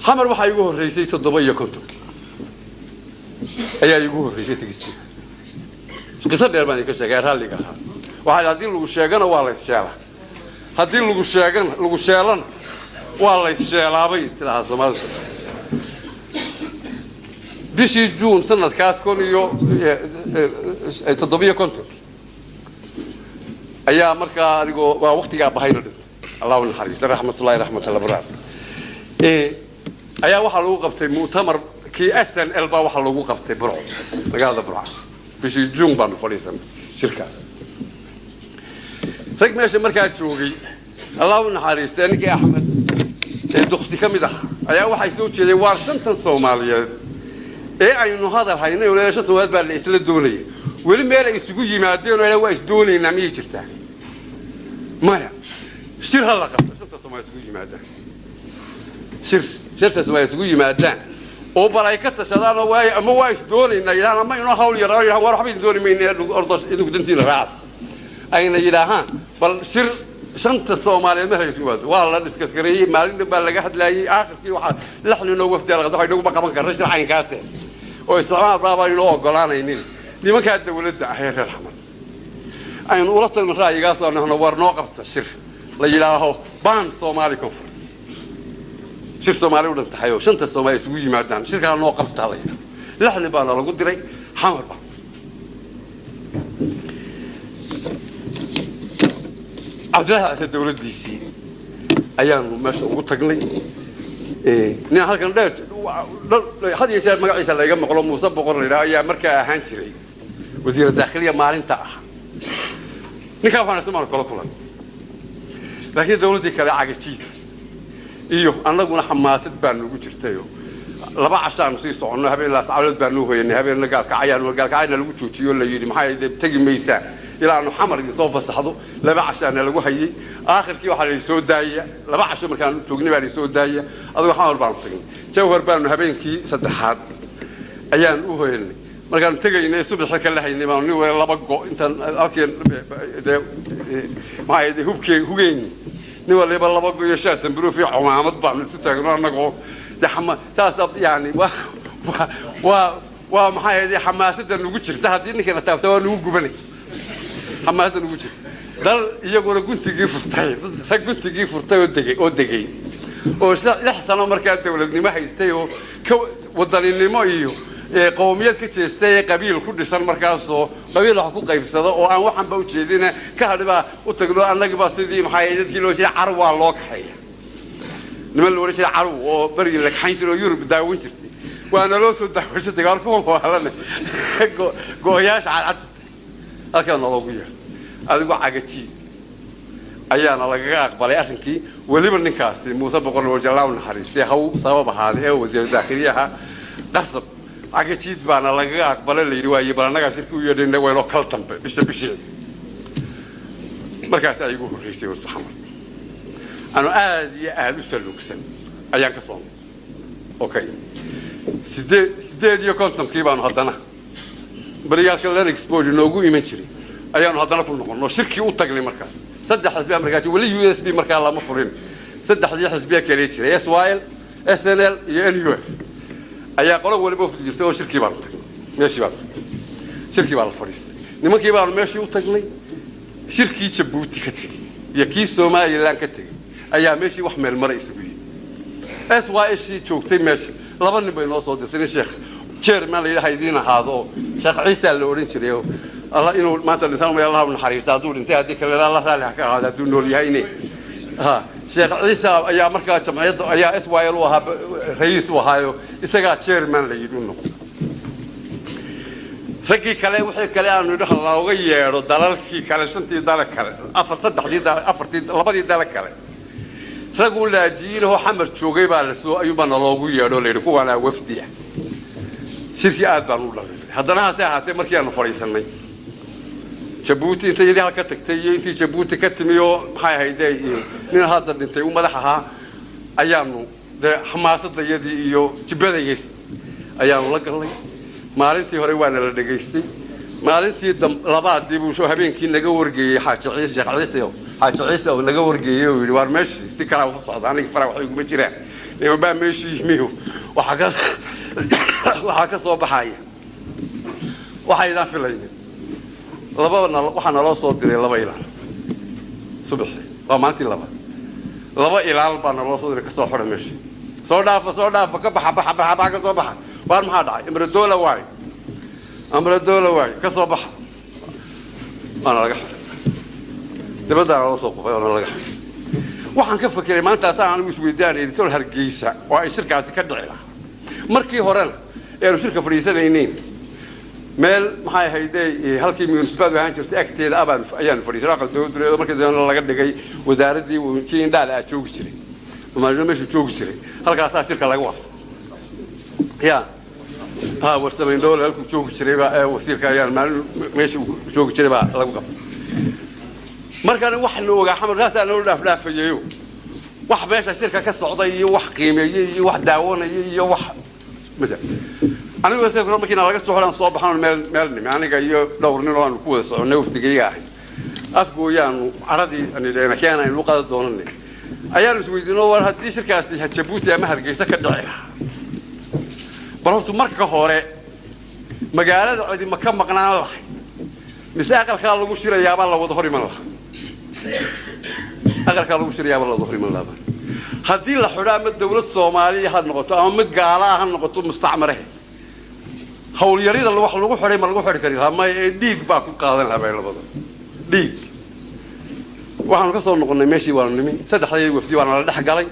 Xamar waxaa igu horreysay 57-kii ayaa igu horreysay tegisteeda. Qiso dheer baan idinka sheegay, raalliga ahaa. Waxaa haddii lagu sheegana waa lays sheelaa, haddii lagu sheegana lagu sheelana waa lays sheelaabay tidaahaa Soomaalida. Bishii Juun sanadkaas 1057-kii ayaa markaa adigoo waa waktigaa bahayna dhintay, Allahu naxariista, raxmatullahi raxmat alabraar, ayaa waxaa lagu qabtay mu'tamar kii SNL baa waxaa lagu qabtay Burco, magaalada Burco. Bishii Juun baanu fadhiisanay shirkaas. Rag meesha markaa joogay, Allahu naxariista, ninkii Axmed ee Duksi ka mid ahaa ayaa waxay soo jeedeen waar shantan Soomaaliyeed ee aynu hadal haynay oo shan Soomaaliyeed baa la isla doonaya, weli meel ay isugu yimaadeen oo waa is doonaynaa miyay jirtaa? Maya. Shir ha la qabto shanta Soomaaliyeed isugu yimaadaan, shir shanta Soomaaliyeed isugu yimaadaan oo bal ay ka tashadaan oo waay ama waa is doonaynaa yidhahaan ama inoo hawl yaraan yidhahaan waar waxba idin dooni mayna, ordo idinku dantiina raacad ayna yidhaahaan. Bal shir shanta Soomaaliyeed markay isugu yimaado waa la dhiskaskareeyey, maalin dhan baa laga hadlaayey. Aakhirkii waxaa lix ninoo wafdi la qabto, waxay naguma qaban karna shir caynkaase oo isticmaal baaba inoo ogolaanaynin. Nimankaa dawladda ah ee reer Xamar aynu ula tagno ra'yigaas oo nahno war noo qabta shir la yidhaaho Ban Somali Conference, shir Soomaali u dhan tahay oo shanta Soomaali isugu yimaadaan, shirkaa noo qabtaa la yidhaho. Lix nin baana lagu diray Xamar baa. Cabdillahi Ciise dawladdiisii ayaanu meesha ugu tagnay. Nin halkan dheer had iyo jeer magaciisa layga maqlo, Muuse Boqor la yidhaho, ayaa markaa ahaan jiray wasiira daakhiliya maalinta ah. Ninkaa waxaan ismaanu kala kulan, laakiin dawladdii kale cagajiid iyo annaguna xamaasad baa nugu jirtayoo laba cashaanu sii soconno. Habeen Laascalood baanu hoyanay, habeenna Gaalkacayaanu Gaalkacayna lagu joojiyo, la yidhi maxay dee tegi maysaan ilaa aanu Xamar idin soo fasaxdo. Laba cashaana lagu hayay. Aakhirkii waxaa la soo daaya laba casho markaanu joognay baa la soo daaya. Adigoo Xamar baanu tagnay, Jawhar baanu habeenkii saddexaad ayaan u hoyanay. Markaanu tegaynay subaxii ka lahaynay baanu nin wali laba go intaan halkii dee maxay dee hubkee hugeyni, nin waliba laba go iyo shaar samburuuf iyo cumaamad baanu isu taagno annagoo dee xama saas yani waa waa waa maxay ahayd xamaasadda nugu jirta. Haddii ninkana taabta waa nugu gubanay xamaasadda nugu jirta. Dal iyaguna guntigii furtay, rag guntigii furtay oo degay oo degay oo 6 sano markaa dawladnimo haystay oo ka wadaninimo iyo qowmiyad ka jeestay ee qabiil ku dhisan, markaasoo qabiil wax ku qaybsada oo aan waxanba ujeedina ka hadhibaa u tagno. Annagibaa sidii maxay dadkii loo jiray carw waa loo kaxeeya, niman la odhan jiray carw oo berigii la kaxayn jiray oo Yurub daawan jirtay, waana loo soo daawasho tagay. War kuwan waalane go-yaasha cadcad halkaa naloogu yeedho. Adigu cagajiid ayaana lagaga aqbalay arrinkii. Weliba ninkaasi Muuse Boqor wajallaa u naxariistay haw sabab ahaaday ee wasiir daakhiliyaha qasab cagajiid baana lagaga aqbalay. La yidhi waaye bal annagaa shirki u yeedhayna waynoo kala dambe bisha bisheeda. Markaas ay igu horreysay horta Xamar anu aad iyo aad u saluugsan ayaan ka soo noqday. Okay, 58-kii baanu haddana barigaalka Lennox Board inoogu iman jiray ayaanu haddana ku noqonno shirkii u tagnay. Markaas saddex xisbi markaa weli USB markaa lama furin, saddexdii xisbiya kale jiray SYL, SNL iyo NUF ayaa qolo waliba ufdi jirtay oo shirkii baanu tagnay. Meeshii baanu tagnay, shirkii baa la fadhiistay, nimankii baanu meeshii u tagnay. Shirkii Jabuuti ka tegey iyo kii Somaliland ka tegey ayaa meeshii wax meel mara isugu yimi. SYL joogtay meesha laba nin bay noo soo dirtay, nin sheekh chairman la yidhaha idiin ahaado oo Sheekh Ciisa la odhan jiray oo Allah inuu maanta dhintaan ma Allah u naxariista hadduu dhintay, haddii kale Allah raalli ha ka ahaado hadduu nool yahayne. Ha Sheekh Ciisa ayaa markaa jamciyadda ayaa SYL u ahaa ra'iis u ahaayo, isagaa chairman la yidhi u noqday. Raggii kale wixii kale aanu nidhi looga yeedho dalalkii kale, shantii dale kale, afar saddexdii dale, afartii labadii dale kale, raguu laajiinahoo Xamar joogay baa la soo ayuunbaa naloogu yeedho la yidhi kuwaanaa wafdiya. Shirkii aad baan u dhaliilay. Haddana hase ahaatee markii aanu fadhiisannay Jabuuti inta yadii halka tagtay iyo intii Jabuuti ka timi oo maxay ahayd nin hadda dhintay u madax ahaa ayaanu dee xamaasadayadii iyo jibbadayadii ayaanu la galnay. Maalintii hore waana la dhegaystay, maalintii labaadii buu soo habeenkii naga wargeeyey Xaaji Ciise, Sheekh Ciise, Xaaji Ciise oo naga wargeeyey oo yidhi waar meeshii si kalaa u socda, aniga fara waxay iguma jiraan. Niman baa meeshii yimiyo waxaa ka soo baxaya waxaydaan filaynin. Labana waxaa naloo soo diray laba ilaal subaxii, waa maalintii labaad. Laba ilaal baa naloo soo diray, kasoo xidha meesha, soo dhaafa, soo dhaafa, ka baxa, baxa, baxa, baxa, ka soo baxa. Waar maxaa dhacay? Amradoola waay, amradoola waay, ka soo baxa. Waana laga xidhay, dibaddaana loo soo qufay, waana laga xidhay. Waxaan ka fakeray maalintaasaan anigu isweydaanayay sol Hargeysa oo ay shirkaasi ka dhici lahaa. Markii horena eanu shirka fadhiisanaynayn meel maxay ahayde, halkii municipality ahaan jirtay agteeda abaan ayaanu fadhiisanay, aqal dowladuleed, markii dambena laga dhigay wasaaraddii kii indhaale aa joogi jiray, maalino meeshuu joogi jiray, halkaasaa shirka laga qabtay. Ya ha Warsamayn Dhoole halkuu joogi jiray baa wasiirka ayaan maalin meeshii joogi jiray baa lagu qabtay. Markaan wax la ogaa Xamar kaasaa noo dhaafdhaafayeyo, wax meesha shirka ka socday iyo wax qiimeeyey iyo wax daawanayay iyo wax anigu se markiina laga soo xidhan soo baxan meel nimi, aniga iyo dhowr nin oo aanu ku wada soconnay wafdigayga ahay, afgooyaanu caradii anidheena aynu u qaada doonanay, ayaanu isweydiino war haddii shirkaasi Jabuuti ama Hargeysa ka dhici lahaa, bal horta marka hore magaalada cidi ma ka maqnaan lahay mise aqalkaa lagu shirayaabaa la wada hor iman lahaa? Aqalkaa lagu shirayaabaa la wada hor iman lahaa. Haddii la xidho ama dawlad Soomaaliya ha noqoto ama mid gaala ha noqoto mustacmarahe, hawlyarida wax lagu xidhay ma lagu xidhi kari lahaa? Maya, ee dhiig baa ku qaadan lahaa bay labada dhiig. Waxaanu ka soo noqonnay meeshii, waanu nimi saddexdii wafdi, waana la dhex galay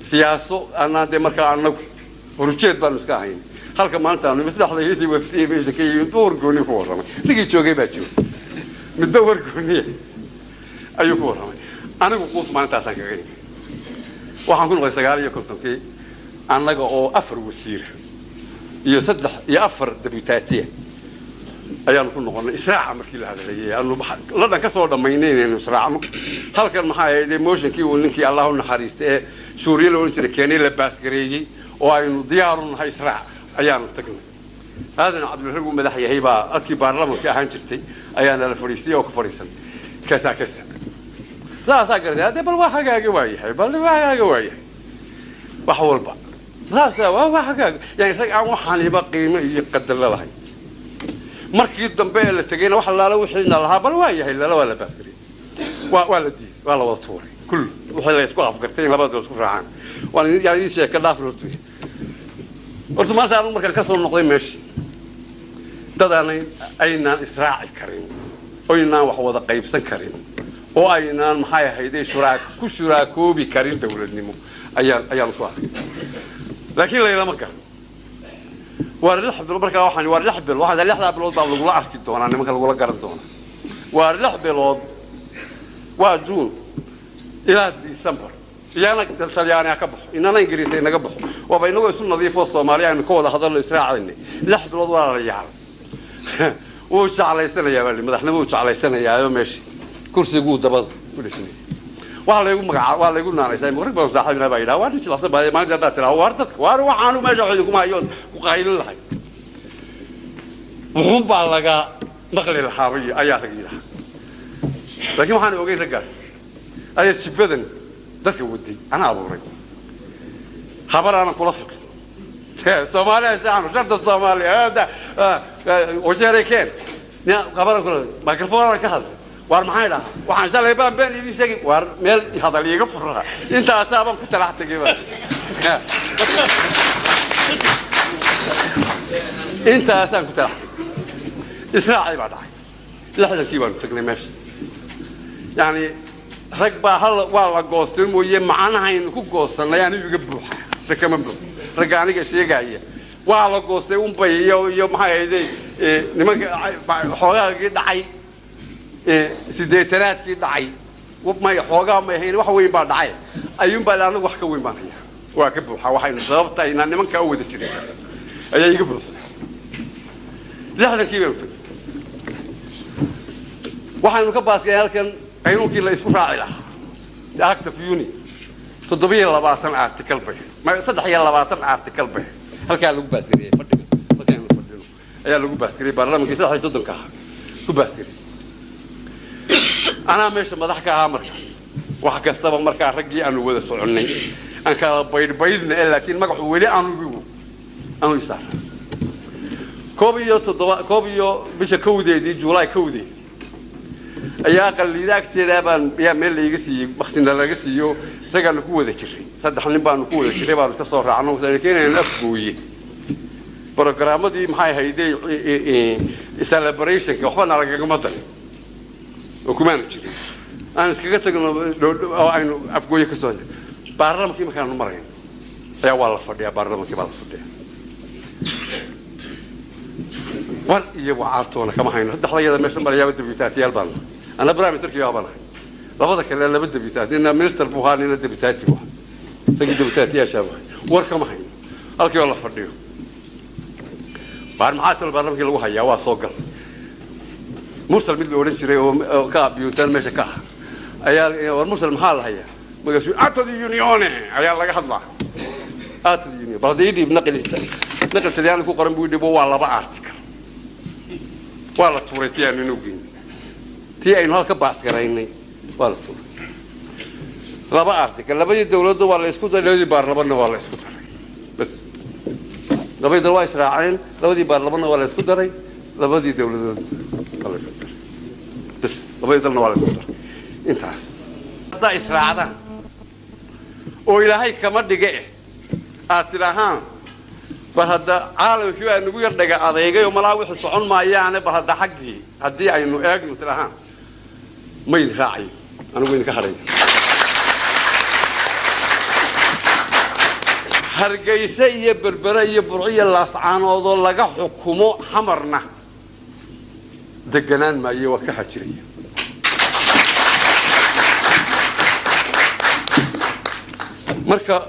siyaaso. Anaa dee markaa anagu horujeed baanu iska ahayn. Halka maanta aanu nimi saddexdii wafdi meesha ka yimid wargooni ku warramay, ninkii joogay baa joogay, midba wargooniya ayuu ku warramay. Anigu quus maalintaasaan kaga yimi. Waxaan ku noqday 59-kii annaga oo 4 wasiira iyo 3 iyo 4 dabutaatiya ayaanu ku noqonnay israaca. Markii la hadlayay aanu la dhan ka soo dhammaynay inaynu israacno halkan, maxaa ahayd motionkii uu ninkii Allah u naxariistay ee Suuriya la odhan jiray keenay la baasgareeyey oo aynu diyaaru nahay israac, ayaanu tagnay. Aadan Cabdilrag uu madax yahay baa halkii baarlamanka ahaan jirtay ayaana la fadhiistay oo ka fadhiisan kasa kasa saasaa garatay. Haddee bal waa hagaaga waayahay, bal waa hagaaga waayahay, wax walba saasa waa hagaaga. Yani rag aan waxaaniba qiimo iyo qadar lalahay. Markii dambe ee la tegayna wax allaala wixiina lahaa bal waa yahay lala waa la baasgariyey, waa la diiday, waa la wada tuuray kul wixii la isku afgartay in labada isku raacaan. Waan yaan idiin sheeka dhaafin. Horta maanta anigu markaan ka soo noqday meeshii, dad aanay aynaan israaci karin, oynaan wax wada qaybsan karin, oo aynaan maxay ahayde ku shuraakoobi karin dawladnimo ayaan soo arkay. Laakiin laylama garan. Waa 6 bilood markaa, waxaan waa 6 bilood, waxaan 6-daa bilood baa lagula arki doonaa nimanka, lagula garan doonaa. Waa 6 bilood, waa Juun ilaa December. Iyana Talyaani ha ka baxo, inana Ingiriis ay naga baxo, waaba inagoo isu nadiifoo Soomaaliya aynu ka wada hadalno israacayna. 6 bilood waa la yaal wuu jeclaysanayaa baa madaxnimo wuu jeclaysanayaa, meeshii kursiguu dabada ku dhisnay. Waxaa laygu magaca waa laygu naanaysaa, rag badan saaxiibna baa yidhaha waa nin jilicsan baa. Maalintii haddaad tiraa waar dadka waar waxaanu meesha wax idinkuma hayo ku qaylin lahay, wuxuun baa laga maqli lahaabay ayaa rag yidhaha. Laakiin waxaan ogeyn raggaas ayaa jibbadan dadka waday anaa abuuray, habar aanan kula fiqin Soomaaliya shacanu shanta Soomaaliya wajeeray keen habaran kula microphone aanan ka hadlay. Waar maxay dhahaa waxaan shalay baan been idiin sheegay, waar meel hadal iiga furaa intaasaa baan ku talax tegay ba, intaasaan ku talax tegay. Israacii baa dhacay 60-kii, baanu tagnay meesha. Yani rag baa hal waa la goostay mooye, macnahaynu ku goosanay anigu iga buuxa, rag kama buux. Ragga aniga sheegaya waa la goostay unbay iyo maxay ahayde nimanka xoogaagii dhacay 80-aadkii dhacay, may xoogaa may ahayn, wax weyn baa dhacay ayuun baa. Anigu wax ka weyn baan hayaa, waa ka buuxa. Waxaynu sababta aynaan nimankaa u wada jirin ayaa iga buuxda. 60-kii baynu tagnay, waxaynu ka baaskay halkan qaynuunkii la isku raaci lahaa, Act of Union, 27 article bay, 23 article bay halkaa lagu baasgariyey. Fadhiga markaynu fadhino ayaa lagu baasgariyey, baarlamankii 33-ka ahaa ku baasgariyey. Anaa meesha madax ka ahaa markaas. Wax kastaba markaa raggii aanu wada soconnay Aan kala baydhbaydhna e, laakiin magacu weli anugu aanu isaara. 17, 1 bisha 1deedii, Juulaay 1deedii ayaa aqalliida agteeda baan ayaa meel layga siiyey, maksina laga siiyo. Isagaanu ku wada jiray, saddex nin baanu ku wada jiray, baanu ka soo raacno keenayaan Afgooye. Programmadii maxay hayday celebrationka waxba nalagagama darin oo kumaanu jirin. Aan iskaga tagno oo aynu Afgooye ka soo. Baarlamankii markaanu marayno ayaa waa la fadhiyaa, baarlamankii baa la fadhiyaa. War iyo wacaartoona kama hayno. Saddexdayada meesha marayaaba debutaatiyaal baan, ana prime ministerkii baan ahay, labada kale laba debutaati, nina minister buu ahaa, nina debutaati buu ahaa, isagii debutaatiyaashaa buu ahaa. War kama hayno halkii oo la fadhiyo. Baar maxaa talo baarlamankii lagu hayaa? Waa soo gal Mursal mid la odhan jiray oo ka biyuntaan meesha ka ah ayaa. War Mursal, maxaa la hayaa? Markaasuu atto di unione ayaa laga hadlaa. Atto di unione, bal haddii ii dhiib naqil, naqil Talyaani ku qoran buu dhibo. Waa laba article, waa la tuuray. Tii aanu inoo geyn, tii aynu halka baas garaynay waa la tuuray. Laba article, labadii dawladda waa la isku daray, labadii baarlamanna waa la isku daray. Bas, labadii dal waa israaceen, labadii baarlamanna waa la isku daray, labadii dawladood waa la isku daray. Bas, labadii dalna waa la isku daray. Intaas haddaa israacdaan oo Ilaahay kama dhige eh aad tidhaahaan, bal hadda caalamkii baa nagu yar dhaga adeegay oo malaa wixii socon maayaane, bal hadda xaggii haddii aynu eegno tidhahaan, ma idin raacayo anigu, idinka hadhayo. Hargeyse iyo Berbere iyo Burco iyo Laascaanoodoo laga xukumo Xamarna deganaan maayo, waa ka xajiraya. Marka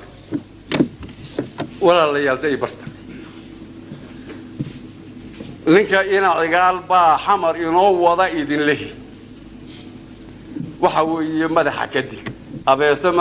walaalayaal, da barta ninka ina Cigaal baa Xamar inoo wada idin lehi. Waxa weeye madaxa kadib abeese.